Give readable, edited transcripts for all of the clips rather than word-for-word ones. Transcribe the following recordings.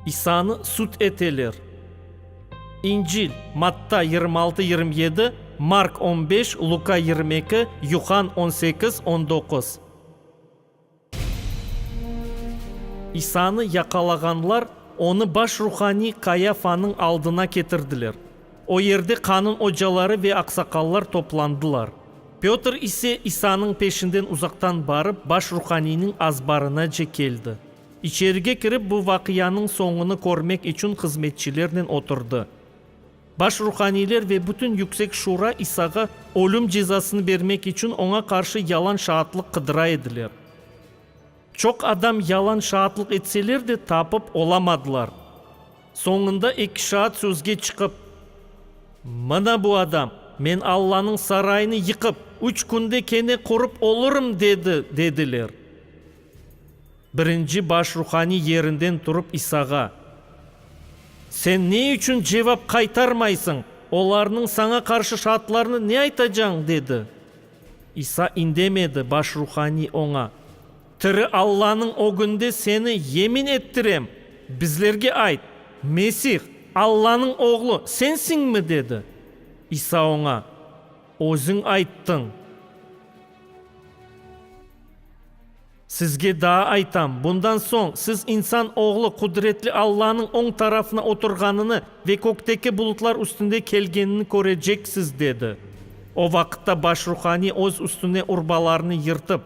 İsanı sud eteler. İncil, Matta 26, 27, Mark 15, Luka 22, Yuhan 18, 19. İsanı yaqalağanlar Onı baş ruhaniy Kayafanıñ aldına ketirdiler. O yerde qanun ocaları ve aqsaqallar toplandılar. Pötr ise İsanıñ peşinden uzaqtan barıp, baş ruhaniyniñ azbarınace keldi. İçerige kirip, bu vaqianıñ soñunı körmek içün hızmetçilernen oturdı. Baş ruhaniyler ve bütün Yüksek Şura İsağa ölüm cezasını bermek içün oña qarşı yalan şaatlıq qıdıra ediler. Çoq adam yalan şaatlıq etseler de, tapıp olamadılar. Soñunda eki şaat sözge çıqıp, Mına bu adam, Men Allanıñ sarayını yıqıp, üç künde kene qurıp olurım, dedi, dediler. Birinci baş ruhaniy yerinden turıp İsağa, Sen ne içün cevap qaytarmaysıñ? Olarnıñ saña qarşı şaatlarını ne aytacañ? dedi. İsa indemedi, baş ruhaniy oña, Tiri Allanıñ ögünde seni yemin ettirem, bizlerge ayt, Mesih, Allanıñ Oğlu, sensiñmi? dedi. İsa oña, Özüñ ayttıñ. Sizge daa aytam, bundan soñ siz İnsan Oğlu qudretli Allanıñ oñ tarafına oturğanını ve kökteki bulutlar üstünde kelgenini köreceksiz, dedi. O vaqıtta baş ruhaniy öz üstüne urbalarını yırtıp,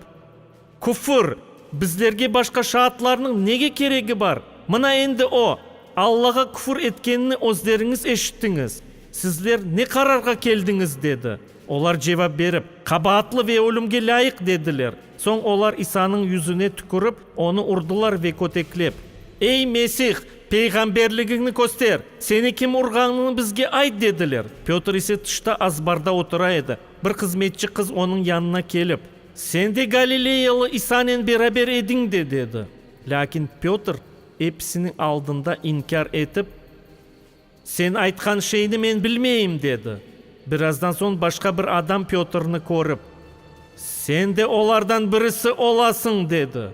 Küfür! Bizlerge başqa şaatlarnıñ nege keregi bar? Mına endi o, Allağa küfür etkenini özleriñiz eşittiñiz. Sizler ne qararğa keldiñiz? dedi. Olar cevap berip, Qabaatlı ve ölümge lâyıq, dediler. Soñ olar İsanıñ yüzüne tükürip, onı urdılar ve köteklep, Ey, Mesih, peyğamberligiñni köster, seni kim urğanını bizge ayt, dediler. Pötr ise tışta azbarda otura edi. Bir hızmetçi qız onıñ yanına kelip, Sen de Galileyalı İsanen beraber ediñ de, dedi. Lâkin Pötr episiniñ aldında inkâr etip, Sen aytqan şeyni men bilmeyim, dedi. Birazdan soñ başqa bir adam Pötrni körip, Sen de olardan birisi olasıñ, dedi.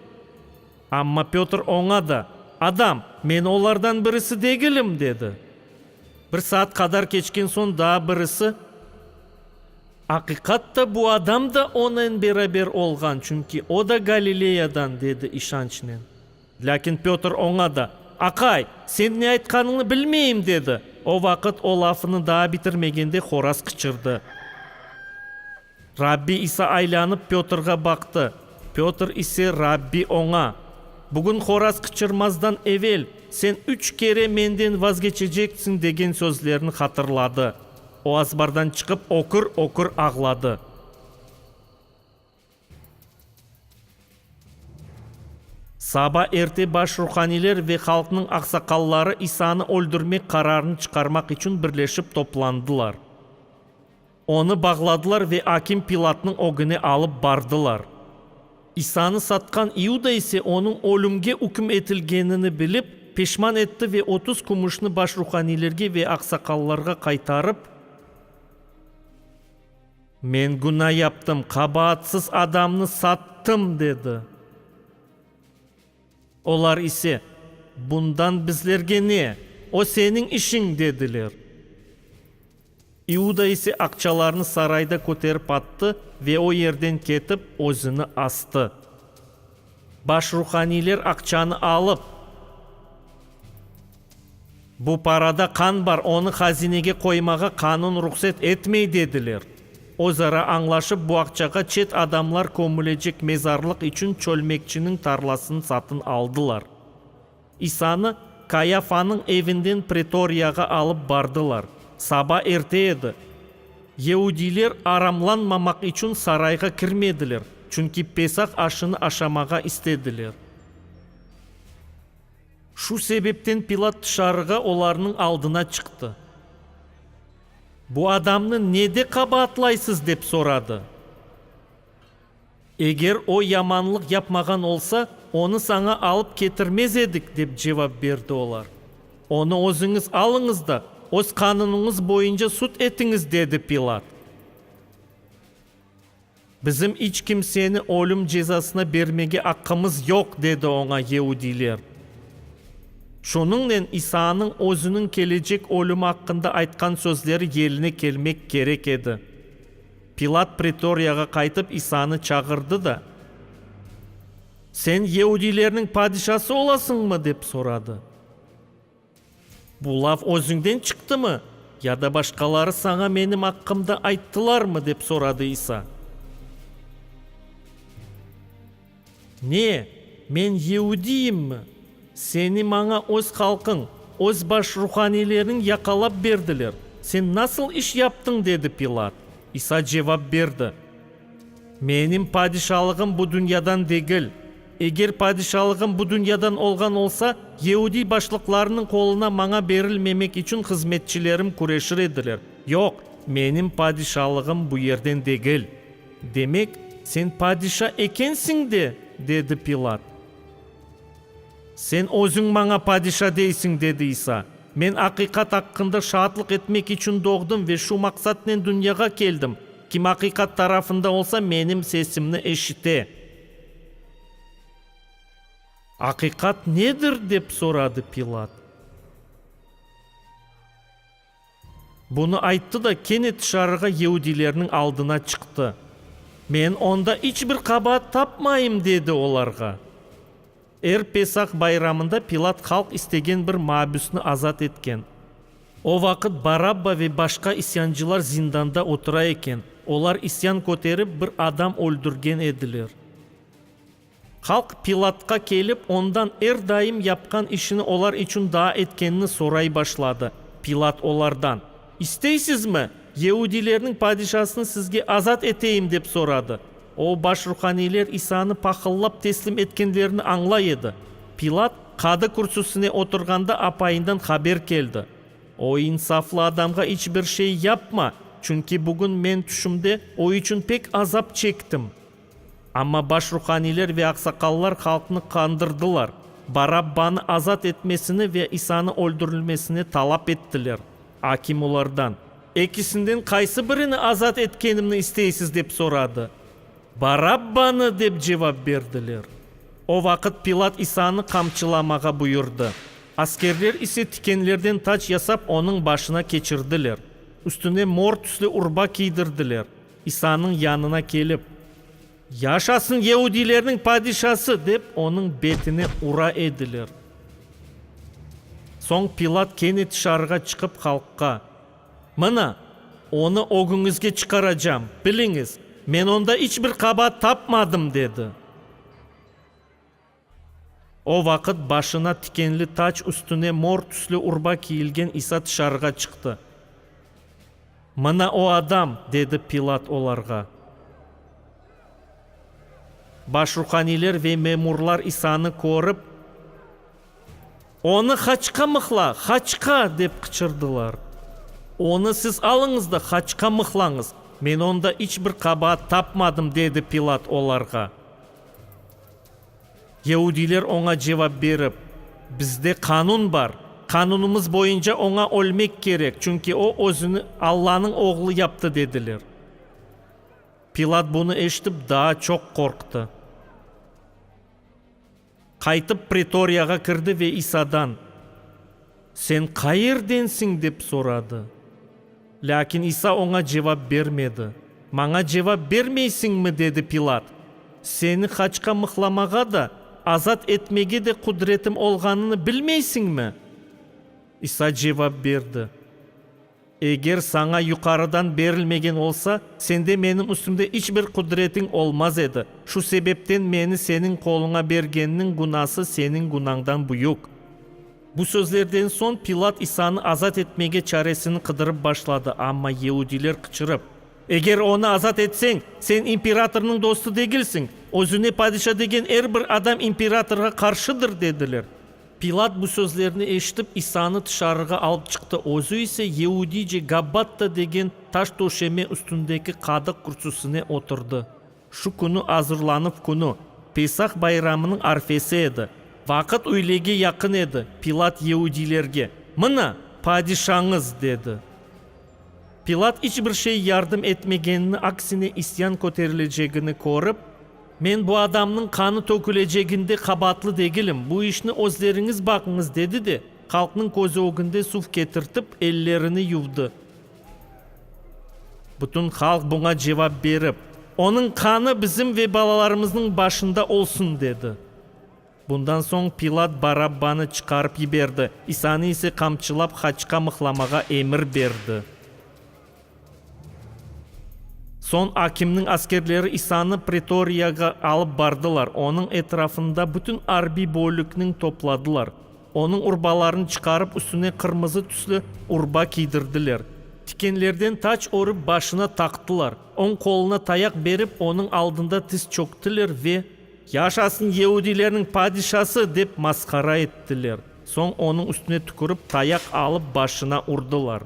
Amma Pötr oña da, Adam, men olardan birisi degilim, dedi. Bir saat qadar keçken soñ daa birisi, Aqiqatta bu adam da onen beraber olğan, çünki o da Galileyadan, dedi işançnen. Lâkin Pötr oña da, Aqay, sen ne aytqanıñnı bilmeyim, dedi. O vaqıt o lafını daa bitirmegende horaz qıçırdı. Rabbi İsa aylanıp Pötrğa baqtı. Pötr ise Rabbi oña, Bugün horaz qıçırmazdan evel, sen üç kere menden vazgeçeceksiñ degen sözlerini hatırladı. O azbardan çıqıp ökür-ökür ağladı. Saba erte baş ruhaniyler ve halqnıñ aqsaqalları İsanı öldürmek qararını çıqarmaq içün birleşip toplandılar. Onı bağladılar ve akim Pilatnıñ ögüne alıp bardılar. İsanı satqan İuda ise onıñ ölümge üküm etilgenini bilip, peşman etti ve 30 kümüşni baş ruhaniylerge ve aqsaqallarğa qaytarıp, Men güna yaptım, qabaatsız adamnı sattım, dedi. Olar ise, Bundan bizlerge ne? O seniñ işiñ, dediler. İuda ise aqçalarnı sarayda köterip attı ve o yerden ketip, özüni astı. Baş ruhaniyler aqçanı alıp, Bu parada qan bar, onı hazinege qoymağa qanun ruhset etmey, dediler. Özara añlaşıp, bu aqçağa çet adamlar kömülecek mezarlıq içün çölmekçiniñ tarlasını satın aldılar. İsanı Kayafanıñ evinden Pretoriyağa alıp bardılar. Saba erte edi. Yeudiyler aramlanmamaq içün sarayğa kirmediler, çünki Pesah aşını aşamağa istediler. Şu sebepten Pilat tışarığa olarnıñ aldına çıqtı. Bu adamnı nede qabaatlaysız? dep soradı. Eger o yamanlıq yapmağan olsa, onı saña alıp ketirmez edik, dep cevap berdi olar. Onı özüñiz alıñız da, öz qanunıñız boyunca sud etiñiz, dedi Pilat. Bizim iç kimseni ölüm cezasına bermege aqqımız yoq, dedi oña yeudiyler. Şunıñnen İsanıñ özüniñ kelecek ölümi aqqında aytqan sözleri yerine kelmek kerek edi. Pilat pretoriyağa qaytıp İsanı çağırdı da, Sen yeudiylerniñ padişası olasıñmı? dep soradı. Bu laf özüñden çıqtımı, ya da başqaları saña menim aqqımda ayttılarmı? dep soradı İsa. Ne, men yeudiyimmi? Seni maña öz halqıñ, öz baş ruhaniyleriñ yaqalap berdiler. Sen nasıl iş yaptıñ? dedi Pilat. İsa cevap berdi, Menim padişalığım bu dünyadan degil. Eger padişalığım bu dünyadan olğan olsa, yeudiy başlıqlarınıñ qoluna maña berilmemek içün hızmetçilerim küreşir ediler. Yoq, menim padişalığım bu yerden degil. Demek, sen padişa ekensiñ de? dedi Pilat. Sen özüñ maña padişa deysiñ, dedi İsa. Men aqiqat aqqında şaatlıq etmek içün doğdım ve şu maqsatnen dünyağa keldim. Kim aqiqat tarafında olsa, menim sesimni eşite. Aqiqat nedir? dep soradı Pilat. Bunı ayttı da, kene tışarığa yeudilerniñ aldına çıqtı. Men onda iç bir qabaat tapmayım, dedi olarğa. Er Pesah bayramında Pilat halq istegen bir mabüsni azat etken. O vaqıt Barabba ve başqa isyancılar zindanda otura eken, olar isyan köterip, bir adam öldürgen ediler. Halq Pilatqa kelip, ondan er daim yapqan işini olar içün daa etkenini soray başladı. Pilat olardan, İsteysizmi, yeudilerniñ padişasını sizge azat eteyim? dep soradı. O, baş ruhaniyler İsanı pahıllap teslim etkenlerini añlay edi. Pilat qadı kürsüsine oturğanda apayından haber keldi, O insaflı adamğa iç bir şey yapma, çünki bugün men tüşümde o içün pek azap çektim. Amma baş ruhaniyler ve aqsaqallar halqnı qandırdılar, Barabbanı azat etmesini ve İsanı öldürilmesini talap ettiler. Akim olardan, Ekisinden qaysı birini azat etkenimni isteysiz? dep soradı. Barabbanı! dep cevap berdiler. O vaqıt Pilat İsanı qamçılamağa buyurdı. Askerler ise tikenlerden tac yasap onıñ başına keçirdiler, üstüne mor tüslü urba kiydirdiler. İsanıñ yanına kelip, Yaşasın yeudiylerniñ padişası! dep, onıñ betine ura ediler. Soñ Pilat kene tışarığa çıqıp halqqa, Mına, onı ögüñizge çıqaracam, biliñiz, men onda iç bir qabaat tapmadım, dedi. O vaqıt başına tikenli tac, üstüne mor tüslü urba kiyilgen İsa tışarığa çıqtı. Mına o adam! dedi Pilat olarğa. Baş ruhaniyler ve memurlar İsanı körip, Onı haçqa mıhla! Haçqa! dep qıçırdılar. Onı siz alıñız da, haçqa mıhlañız! Men onda iç bir qabaat tapmadım, dedi Pilat olarğa. Yeudiyler oña cevap berip, Bizde qanun bar. Qanunımız boyunca oña ölmek kerek, çünki o, özüni Allanıñ Oğlu yaptı, dediler. Pilat bunı eşitip, daa çoq qorqtı. Qaytıp pretoriyağa kirdi ve İsadan, Sen qayerdensiñ? dep soradı. Lâkin İsa oña cevap bermedi. Maña cevap bermeysiñmi? dedi Pilat. Seni haçqa mıhlamağa da, azat etmege de qudretim olğanını bilmeysiñmi? İsa cevap berdi, Eger saña yuqarıdan berilmegen olsa, sende menim üstümde iç bir qudretiñ olmaz edi. Şu sebepten meni seniñ qoluña bergenniñ günası seniñ günañdan büyük. Bu sözlerden soñ Pilat İsanı azat etmege çaresini qıdırıp başladı, amma yeudiyler qıçırıp, Eger onı azat etseñ, sen imperatornıñ dostu degilsiñ, özüne padişa degen er bir adam imperatorğa qarşıdır, dediler. Pilat bu sözlerni eşitip, İsanı tışarığa alıp çıqtı, özü ise yeudiyce Gabbatta degen taş töşeme üstündeki qadıq kürsüsine oturdı. Şu künü Azırlanuv künü, Pesah bayramınıñ arfesi edi. Vaqıt üylege yaqın edi. Pilat yeudiylerge, Mına, padişañız! dedi. Pilat iç bir şey yardım etmegenini, aksine isyan köterilecegini körip. Men bu adamnıñ qanı töküleceginde qabaatlı degilim, bu işni özleriñiz baqıñız, dedi de, halqnıñ közü ögünde suv ketirtip, ellerini yuvdı. Bütün halq buña cevap berip, Onıñ qanı bizim ve balalarımıznıñ başında olsun, dedi. Bundan soñ Pilat Barabbanı çıqarıp yiberdi, İsanı ise qamçılap haçqa mıhlamağa emir berdi. Soñ akimniñ askerleri İsanı pretoriyağa alıp bardılar, onıñ etrafında bütün arbiy bölükniñ topladılar. Onıñ urbalarını çıqarıp, üstüne qırmızı tüslü urba kiydirdiler. Tikenlerden tac örüp başına taqtılar, oñ qoluna tayaq berip, onıñ aldında tiz çöktiler ve. Yaşasın yeudiylerniñ padişası! dep masqara ettiler. Soñ onıñ üstüne tükürip, tayaq alıp başına urdılar.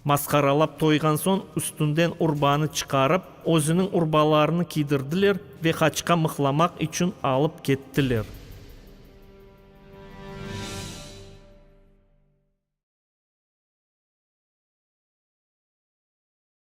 Masqaralap toyğan soñ, üstünden urbanı çıqarıp, özüniñ urbalarını kiydirdiler ve haçqa mıhlamaq içün alıp kettiler.